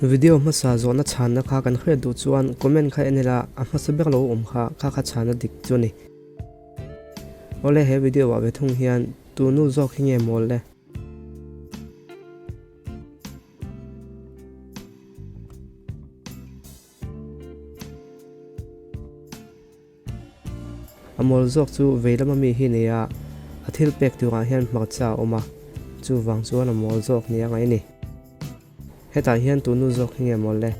Video hmasa zawhna chhanna kha kan hriat duh chuan comment kha en ila a hmasa ber lo awm kha kha kha chhanna dik chu a ni. Awle he video ah ve thung hian tu nu zawk hi nge mawl le? A mawl zawk chu vei lama mi hi nei a, a thil pek turah hian hmarcha a awm a, chuvang chuan a mawl zawk nia ngaih a ni. Hetah hian tunu zawk hi nge mawl le?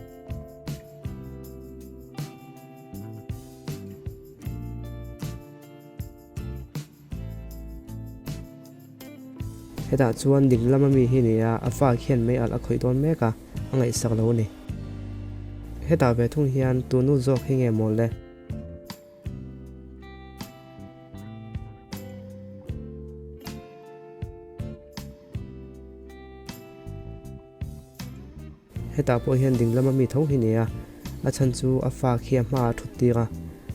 Hetah chuan ding lama mi hi nia a fa khian mei alh a khawih dawn mek a, a ngaihsak lo a ni. Hetah ve thung hian tunu zawk hi nge mawl le? Hetah pawh hian ding lama mi tho hi nia, a chhan chu a fa khi a hmaah a thut tir a,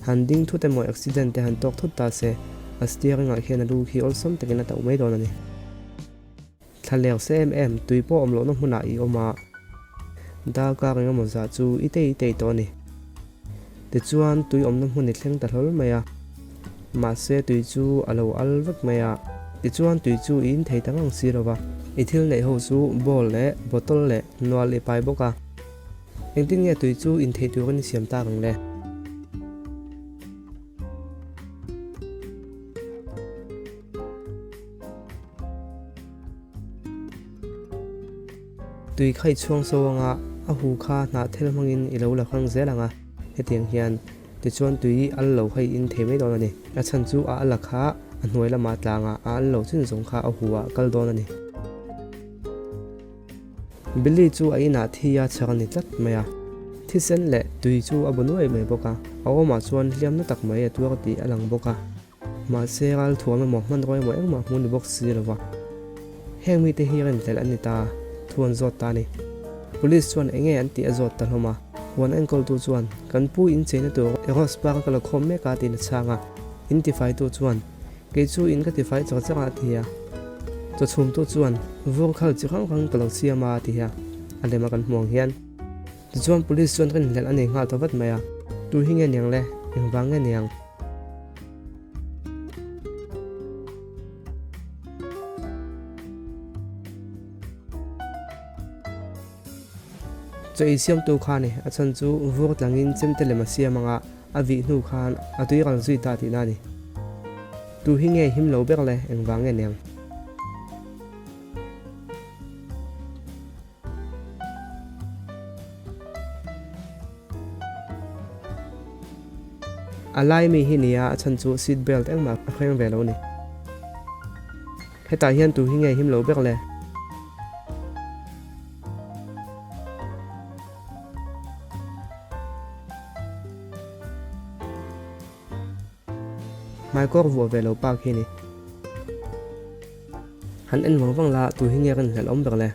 han ding thut emaw accident te han tawk thut ta se, a steering ah khian a lu khi awlsam takin a tauh mai dawn a ni. Thla leng se em em, tui pawh awm lohna hmunah i awm a, darkar engemaw zah chu i tei tei tawh a ni. Tichuan tui awmna hmun i thleng ta hlawl mai a, mahse tui chu a lo al vek mai a, tichuan tui chu i in thei ta ngang si lo va. I thil neih ho chu bowl leh bottle leh nual i pai bawk a, engtin nge tui chu in thei turin i siam tak ang le? Tui kha i chhuang so anga a hu kha hnah thel hmangin i lo la hrang zel ang a, hetiang hian tichuan tui al lo kha i in thei mai dawn a ni. A chhan chu a ala kha a hnuai lamah tlangah a al lo chin zawng kha a hu ah kal dawn a ni. Billy chu a inah thi a chhar a ni tlat mai a, thisen leh tui chu a bu nuai mai bawk a, a awmah chuan hliamna tak mai a tuar tih a lang bawk a. Mahse, ral thuam emaw, hmanraw emaw engmah hmu ni bawk si lova. Heng mite hi rinhlelh an ni ta, thu an zawt ta a ni. Police chuan enge an tih a zawt ta hlawm a. Huan enkawltu chuan, Kan pu in cheina tur Eros Park a ka la khawm mek a tiin a chhang a. In tifaitu chuan, Kei chu in ka tifai char char a a ti a. Chawchhumtu chuan, Vur khal chi hrang hrang ka lo siam a a ti a, a lem a kan hmu ang hian. Tichuan Police chuan rinhlelh a nei nghal ta vat mai a, Tu hi nge niang le? Engvang nge niang? Chaw ei siamtu kha ni, a chhan chu vur tlangin chemte lem a siam anga a vih hnu khan a tui ral zui ta tihna a ni. Tu hi nge him lo ber le? Engvang nge niang? A lai mi hi nia a chhan chu seat belt engmah a hreng ve lo ni. Hetah hian tu hi nge him lo ber le? Hmaikawr vuah ve lo pa khi ni. Han en vang vang la, tu hi nge rin hlelh awm ber le?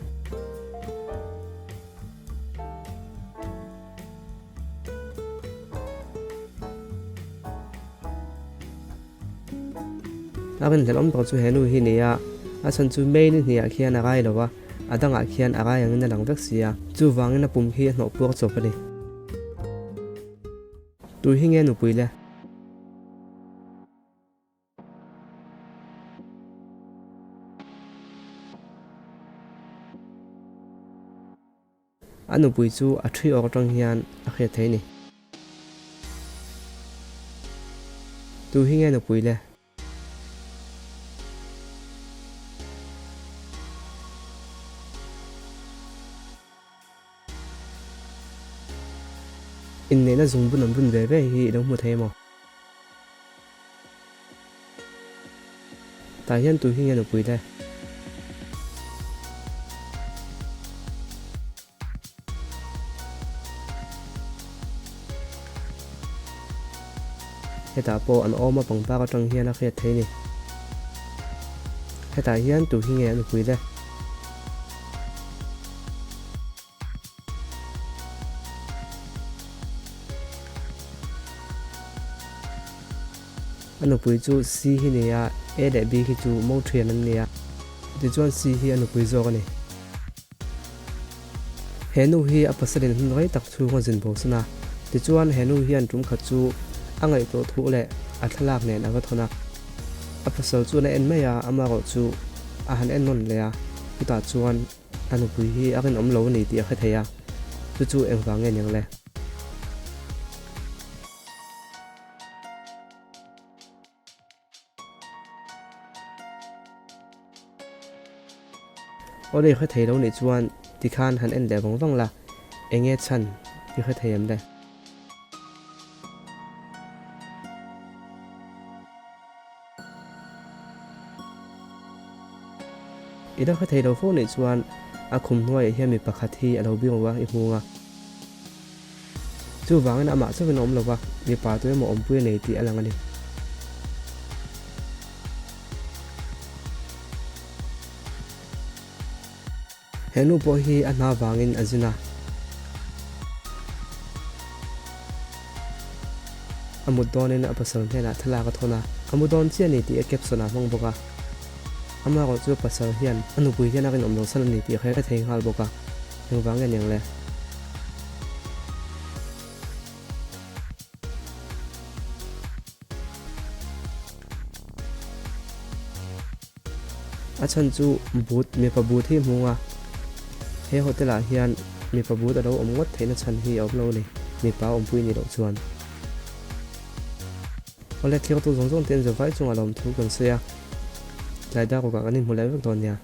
A rin hlelh awm ber chu he nu hi ni a, a chhan chu May ni hnih ah khian a rai lo a, a dangah khian a rai angin a lang vek si a, chuvangin a pum khi a hnawh puar chawp a ni. Tu hi nge nupui le? A nupui chu a thi awk atang hian a hriat thei a ni. Tu hi nge nupui le? Inneihna zungbun an bun ve ve hi i lo hmu thei emaw? Tah hian tu hi nge nupui le? Hetah pawh an awm a pangpar atang hian a hriat thei a ni. Hetah hian tu hi nge a nupui le? A nupui chu C hi ni a, A leh B khi chu mo thian an ni a. Tichuan C hi a nupui zawk a ni. He nu hi a pasalin hun rei tak chhung a zin bosan a, tichuan he nu hian tum khat chu a ngaihtuah thu leh a thlalak nen a va thawn a. A pasal chuan a en mai a, amaherawh chu a han en nawn leh a, chutah chuan a nupui hi a rinawm lo a ni tih a hre thei a, chu chu engvang nge niang le? Awle i hre thei lo nih chuan tikhan han en leh vang vang la, enge chhan i hre thei em le? I la hre thei lo fo nih chuan a khum hnuaiah hian mi pakhat hi a lo biru a, i hmung a. Chuvangin amah chauhin a awm lo va, mipa tu emaw awmpui a nei tih a lang a ni. He nu pawh hi a hna vangin a zin a. A mut dawnin a pasal hnenah thlalak a thawn a, a mu dawn chiah a ni tih a caption ah hmang bawk a. Amaherawh chu a pasal hian a nupui hian a rinawm lo san a ni tih a hre thei nghal bawk a. Engvang nge niang le? A chhan chu but mipa but hi hmung a, he hotel ah hian mipa but a lo awm ngawt theihna chhan hi a awm lo a ni, mipa awmpui nih loh chuan. Awle thlir tu zawng zawng te an zavai chungah lawmthu kan sawi a, tlai dar rukah kan inhmu leh vek dawn nia.